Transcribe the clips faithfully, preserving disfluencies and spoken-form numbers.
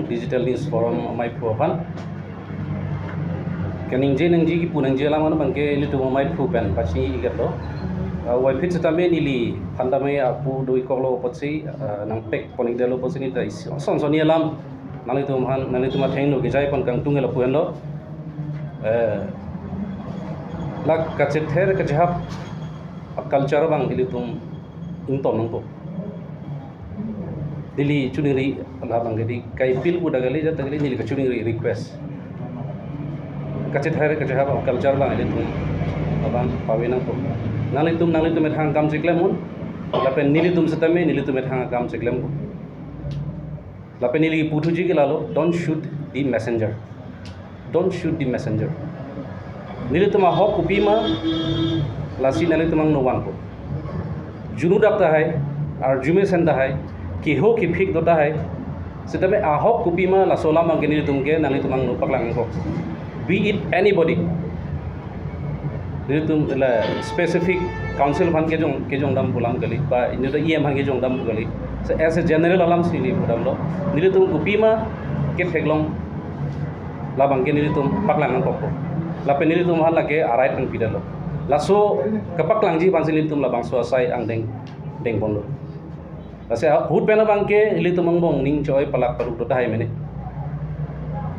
Digital News Forum amaiphu aphan. Keningje nangji kipu nangji alam abangke ilitum amaiphu pen pachini iketlo. Ah, puvoiphit setame neli phan tame apu do-ik koklo apotsi, ah, nangpek pon-ikdetlo apotsi neli ta isi son soni alam nanglitum aphan, nanglitum athengno kejai pon kangtung lapu henlo. Eh, la kachether kachehap a-culture abang ilitum ington nangpo. Neli chuningri labangke di kaipil pu dak kali, jat dak kali neli kachuningri request. Kachether kachehap a-culture abang ilitum abang pave nangpo. Nanglitum, nanglitum methang akam chiklem un. Lapen nelitum setame nelitum methang akam chiklem un. Lapen neli puthuji ke lalo, don't shoot the messenger. Don't shoot the messenger. Nelitum ahok kopima, lasi nanglitum angno vanpo. Junu dak tahai, arjume sen tahai, keho kephik do tahai. Setame ahok kopima, laso alam abangke nelitum ke, nanglitum angno paklang nangkok. Be it anybody. Nelitum la specific council aphan kejong, kejong dam pulam kali, ba inut E M aphan kejong dam pu kali. So as a general alam si neli pudamlo. Nelitum kopima ketheklong labangke nelitum paklang nangkokpo. Lapen nelitum aphan lake a-right nangpidetlo. Laso kepaklangji aphansi nelitum labangso asai angdeng dengponlo. Lasi ahut pen abangke ilitum angbong ning choi palak paluk do tahai mene.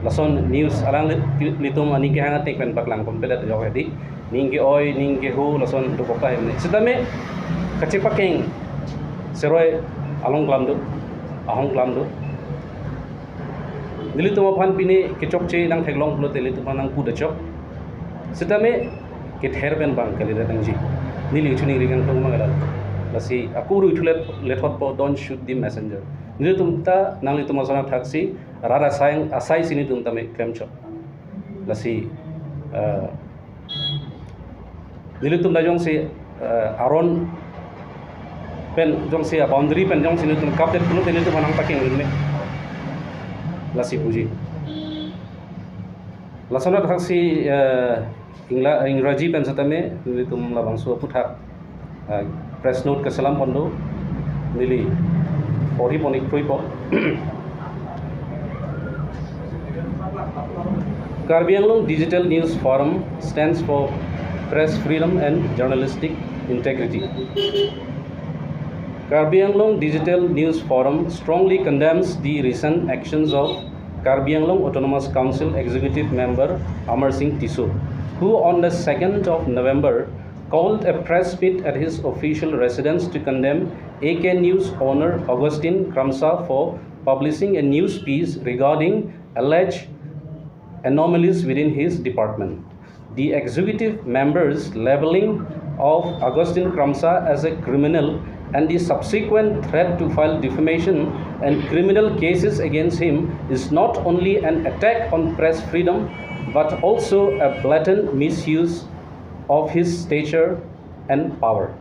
Lason news alang li-, litum aning kehang athek pen paklang ponpedet ajok hedi. Ning ke-oi, ning keho, lason dokok tahai mene. Setame kachepakeng seroi along klam do, ahong klam do. Nelitum aphan pine kechokche nangtheklong pulote ilitum aphan nangpu dachok. Setame kether pen bang kalidet nangji. Neli chuningri kangtung mang alam. Lasi ako ru ithulet lethotpo, don't shoot the messenger. Nelitum ta nanglitum ason athaksi rat asai, asai si nelitum tame klemchot. Lasi, eh, nelitum ta jongsi, eh, aron pen jongsi a-boundary pen jongsi nelitum kapdet pulote nelitum aphan nangpakeng rinme. Lasi puji. Lason athaksi, eh, Ingla-, Ingraji pen setame nelitum labangso aphuthak, eh, press note keselam pon do, neli porhi pon-ik kroi po. Karbi Anglong Digital News Forum stands for press freedom and journalistic integrity. Karbi Anglong Digital News Forum strongly condemns the recent actions of Karbi Anglong Autonomous Council Executive Member Amar Singh Tisso, who on the second of November called a press meet at his official residence to condemn A K News owner Augustine Kramsa for publishing a news piece regarding alleged anomalies within his department. The executive member's labeling of Augustine Kramsa as a criminal and the subsequent threat to file defamation and criminal cases against him is not only an attack on press freedom but also a blatant misuse of his stature and power.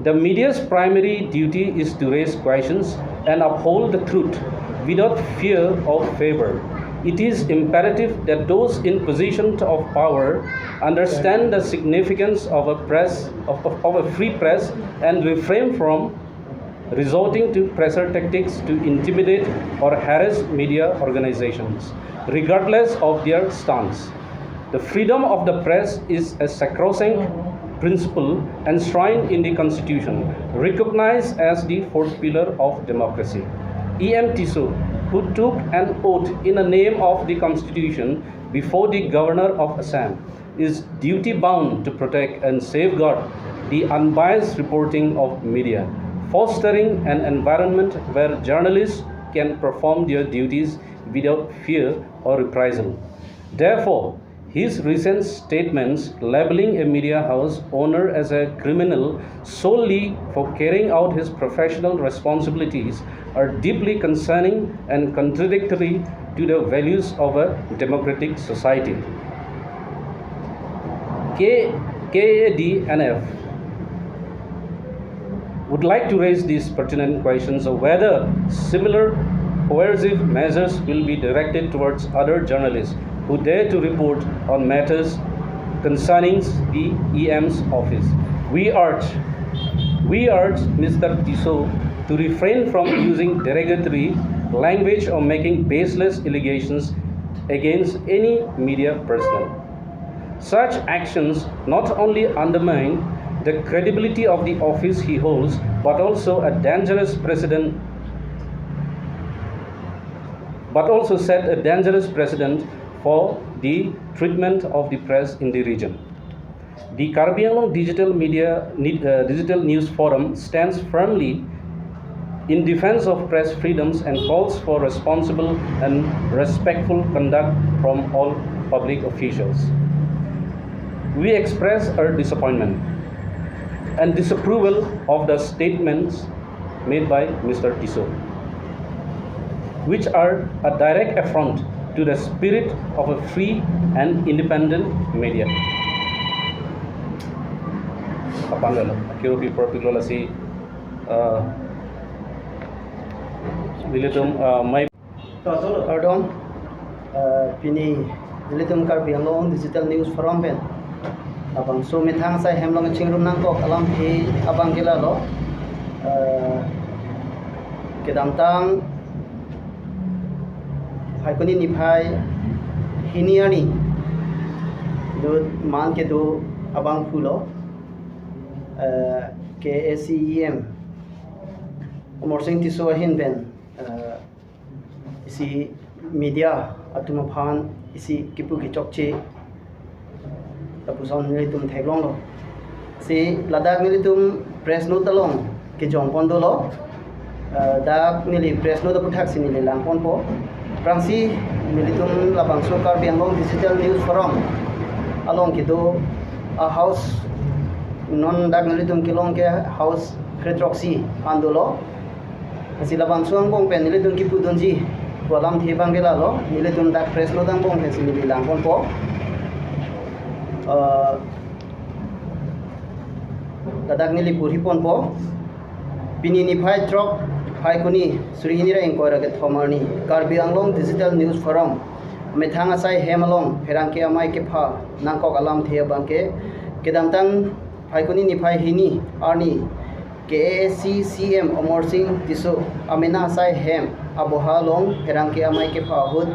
The media's primary duty is to raise questions and uphold the truth without fear or favor. It is imperative that those in position of power understand the significance of a press, of, of, of a free press, and refrain from resorting to pressure tactics to intimidate or harass media organizations, regardless of their stance. The freedom of the press is a sacrosanct principle enshrined in the Constitution, recognized as the fourth pillar of democracy. E M Tisso, who took an oath in the name of the Constitution before the Governor of Assam, is duty bound to protect and safeguard the unbiased reporting of media, fostering an environment where journalists can perform their duties without fear or reprisal. Therefore, his recent statements labeling a media house owner as a criminal solely for carrying out his professional responsibilities are deeply concerning and contradictory to the values of a democratic society. K-, K A D N F would like to raise these pertinent questions of whether similar coercive measures will be directed towards other journalists who dare to report on matters concerning the E M's office. We urge, we urge Mister Tisso to refrain from using derogatory language or making baseless allegations against any media personnel. Such actions not only undermine the credibility of the office he holds, but also a dangerous precedent, but also set a dangerous precedent for the treatment of the press in the region. The Karbi Anglong Digital Media, uh, Digital News Forum stands firmly in defense of press freedoms and calls for responsible and respectful conduct from all public officials. We express our disappointment and disapproval of the statements made by Mister Tisso, which are a direct affront to the spirit of a free and independent media. Kapan lo, kiro pi particular si, uh, nelitum, uh, mai Kardom, uh, pini nelitum Karbi Anglong Digital News Forum pen labangso methang asai hem along chingrum nangkok alamthe abang ke lalo, uh, kedamtang Phaikuni niphai hini arni dut man kedo abangphu lo, uh, K A A C E M Amarsing Tisso ahin pen, uh, isi media atum aphan isi kipu kechokche lapuson nelitum theklonglo. Si ladak nelitum press note along kejongpon dolo. Eh, dak neli press note aputhak si neli langponpo. Aphrangsi nelitum labangso Karbi Anglong Digital News Forum along kedo a-house, non dak nelitum kelong ke house krethrok si an dolo. Lasi labangso angbong pen nelitum kipudunji pu alamthe abang ke lalo, nelitum dak press note angbong pen si neli langponpo. Eh, ladak neli purhiponpo. Pini niphai throk Phaikuni suri hini ra ingkoi ra kethom arni Karbi Anglong Digital News Forum methang asai hem along pherangke amei kepha nangkok alamthe abang ke, kedamtang Phaikuni niphai hini arni K A A C C M Amarsing Tisso amena asai hem aboha along pherangke amei kepha ahut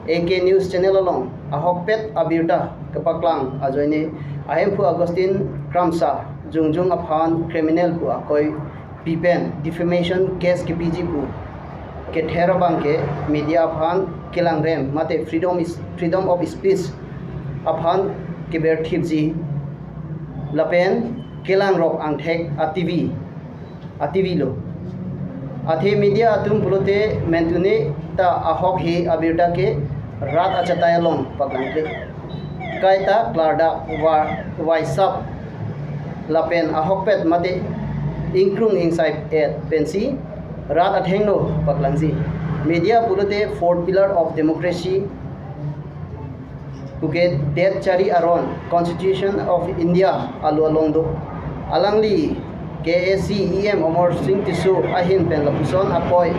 A K News Channel along ahokpet abirta kepaklang ajoine ahemphu Augustine Kramsa Jungjung aphan criminal pu akoi pi pen defamation case kepiji pu kether abang ke media aphan kelangrem mate freedom is, freedom of speech aphan keberthipji lapen kelangrok angthek a-T V, a-T V lo. Athe media atum pulote mentune ta ahok he abirta ke rat achatai along paklangkle. Kaita klardak wa waisap lapen ahokpet mate ingkrung ingsai et pensi rat athengno paklangji. Media pulote fourth pillar of democracy puke det chari aron Constitution of India alo along do. Alangli K A A C E M Amarsing Tisso ahin pen lapuson akoi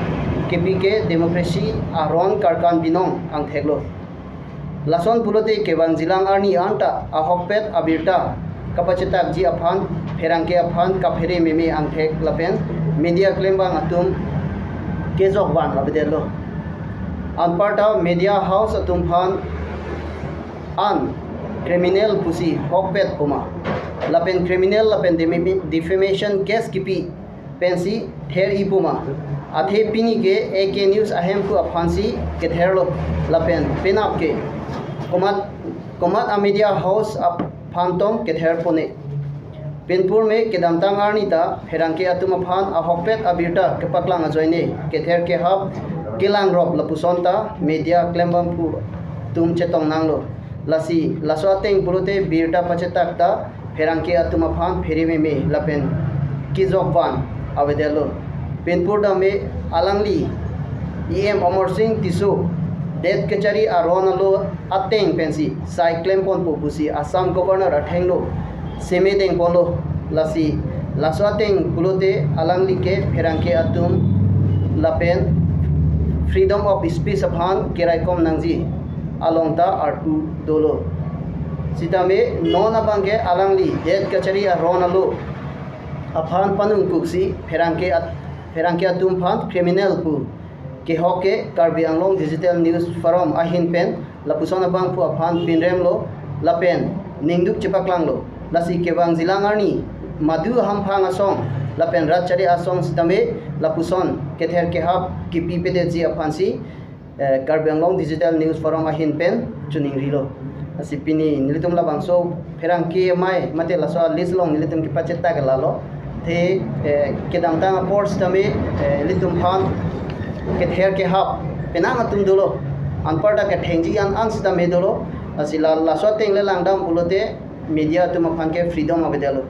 kepi ke democracy aron karkan binong angtheklo. Lason pulote kevangjilang arni anta ahokpet abirta kapachetakji aphan pherangke aphan kaphere meme angthek lapen media klembang atum kejok van avedetlo. Anparta media house atum aphan an criminal pusi hokpet puma lapen criminal lapen demi-, defamation case kipi pensi ther-i puma. Athe pini ke A K News ahemphu aphansi ketherlo lapen penap ke komat komat a-media house aphantom kether pone. Pinpur me kedamtang arni ta pherangke atum aphan ahokpet abirta kepaklang ajoine kether kehap kelangrok lapuson ta media klembangphu atum chetong nanglo. Lasi laso ateng pulote birta pachetak ta pherangke atum aphan phere meme lapen kejok van avedetlo. Pinpur dame alangli E M Amarsing Tisso det kechari aron alo ateng pensi sai klemponpo pusi Assam Governor athengno seme dengponlo. Lasi laso ateng pulote alangli ke pherangke atum lapen freedom of speech aphan keraikom nangji along ta arpu dolo. Sitame non abang ke alangli det kachari aron alo aphan panungkuksi pherangke at-, pherangke atum aphan criminal pu Kehok ke Karbi Anglong Digital News Forum ahin pen lapuson abangphu aphan pinremlo lapen ningduk chepaklanglo. Lasi kevangjilang arni madu hamphang asong lapen rat chari asong sitame lapuson kether kehap kipipedetji aphansi, eh, Karbi Anglong Digital News Forum ahin pen chiningrilo. Lasi pini nelitum labangso pherangke amei mate laso a-list along nelitum kepachethak ke lalo. Athe, eh, kedamtang apor sitame, eh, ilitum aphan kether kehap penang atum dolo. Anparta kethengji an an sitame dolo. Lasi la, laso ateng le langdam pulote media atum aphan ke freedom avedetlo.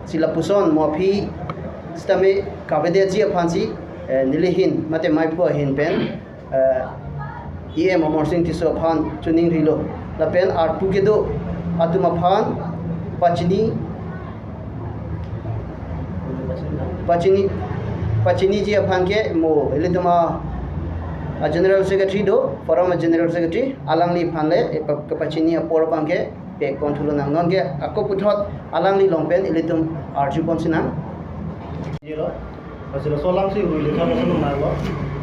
Si lapuson mo aphi sitame kavedetji aphansi, eh, neli ahin mate meiphu ahin pen, eh, E M Amarsing Tisso aphan chiningrilo. Lapen arpu kedo atum aphan pachini, pachini, pachiniji aphan ke mo ilitum a, a General Secretary do, Forum a General Secretary, alangliphan le, eh, pa-, kapachini apor abang ke pekpon thulonang. Non ke ako puthot alangli along pen ilitum arjupon sinang. Yelo. Lasi laso alamsi rui lekha bosan nanglo.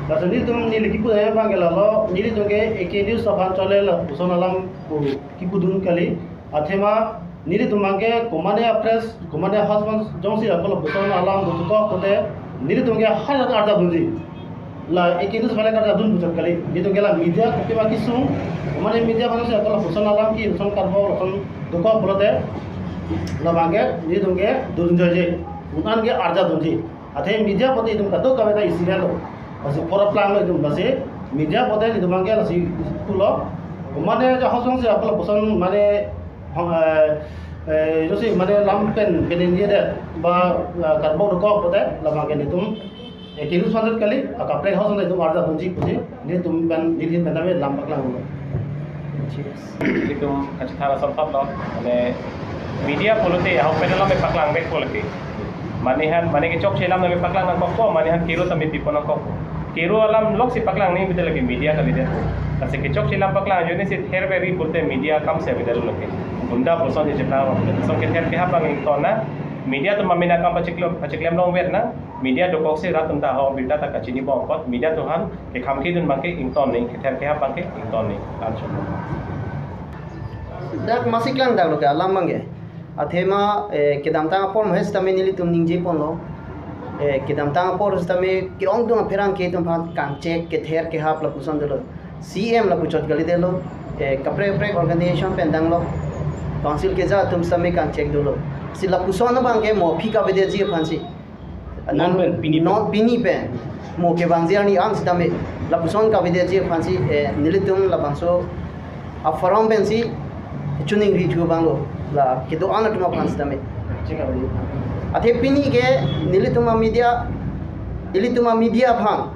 Lasi nelitum neli kipu daya abang ke lalo, nelitum ke A K News aphan chole lapuson alam pu-, kipudun kali. Athema nelitum abang ke komatne a-press, komatne a-house jongsi ako lapuson alam dokok pulote nelitum ke hajar arjap dunji. La A K News aphan le karjap dun puchot kali. Nelitum ke la media kopi ma kesung, komatne media aphansi ako lapuson alam ki lapuson karbau lapuson dokok pulote labang ke nelitum ke dunjoije. Un-an ke arjap dunji. Athe media pote itum kadokave ta isi lo. Lasi porap langlo itum, lasi media pote itum abang ke lasi pulo. Komatne a-house jongsi ako lapuson mane, eh, eh, jongsi mane lam pen peningjedet ba, eh, karbau dokok pulote labang ke nelitum, eh, A K News aphan chot kali, akaprek a-house itum arjap dunji pusi nelitum pen, nelitum pen tame lam paklanglo. Nelitum kachethar asap thaplo, mane media pulote ahok pen alam paklang vek pulote. Mane han, mane kechokche alam tame paklang nangkokpo, mane han kero tame pipon nangkokpo. Kero alam loksi paklang nangji pulote lake media kalidet. Lasi kechokche alam paklang ajoine si ther beri pulote media akam si avedetlo lake. Gunda puson je cheplang, lason kether kehap abang ingtonnang, media atum amin akam pachiklem, pachiklem longver nang, media dokoksi rat atum ta ho birta ta kachinibom apot, media atum aphan kekham kedun abang ke ington nangji, kether kehap abang ke ington nangji. Lason. Dak masi klangdaklo ke alam abang ke. Athema, eh, kedamtang apor mo sitame nelitum ningjeponlo. Eh, kedamtang apor sitame ke-ongdung apherangke atum aphan kangchek kether kehap lapuson dolo. C M lapu chot kalidetlo. Eh, kaprek kaprek organization pen danglo. Council keja atum sitame kangchek dolo. Si lapuson abang ke mo aphi kavedetji aphansi. Non pen, pini pen. Non pini pen. Mo kevangji arni an sitame lapuson kavedetji aphansi, eh, nelitum labangso a-forum pensi chiningri thu abanglo. La kedo-an atum aphan sitame. Athe pini ke nelitum a-media, ilitum a-media aphan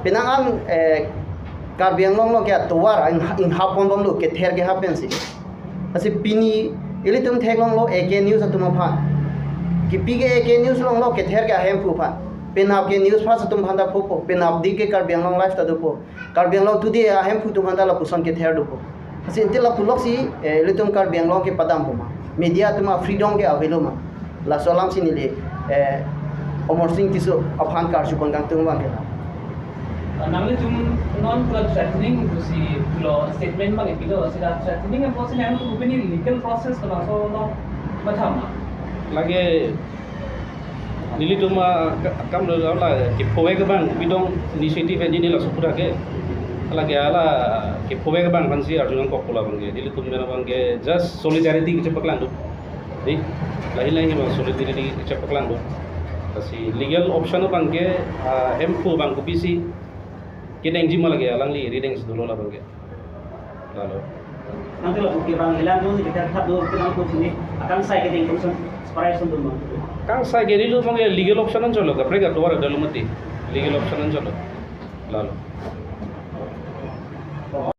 penang an, eh, Karbi Anglong along ke atovar ing-, inghapponbomlo kether kehap pensi. Lasi pini ilitum theklonglo A K News atum aphan. Kipi ke A K News longlo kether ke ahemphu aphan. Penap ke News First atum aphan ta phupo. Penap dik ke Karbi Anglong Live ta dopo. Karbi Anglong Today ahemphu atum aphan ta lapuson kether dopo. Lasi inte lapuloksi, eh, ilitum Karbi Anglong ke padampo ma. Media atum a-freedom ke avelo ma. Laso alamsi neli, eh, Amarsing Tisso aphan karjupon kangtung abang ke. Nanglitum non pura threatening pusi pulo statement abang ipilo, sila threatening apotsi nangtum kopine legal process labangso lo mathama? Lake nelitum, ah, ka-, kam lo la kephovek abang bidong initiative enjini laso pura ke. Lake hala kephovek abang aphansi arjunangkokpo labang ke. Nelitum abang ke just solidarity kechepaklang do. Dei, lahin lahin abang solidarity kechepaklang do. Lasi legal option abang ke, ah, hemphu abang kopisi keningjeji ma lake alangli readings dolo labang ke. Lalo. Nanti lapu ke abang ilang dun kita thap do kita lapu sini akan sai ke ding sum separai sum dun abang. Kangsai ke nelitum abang ke legal option anchotlo, kaprek atovar dolo mati. Legal option anchotlo. Lalo.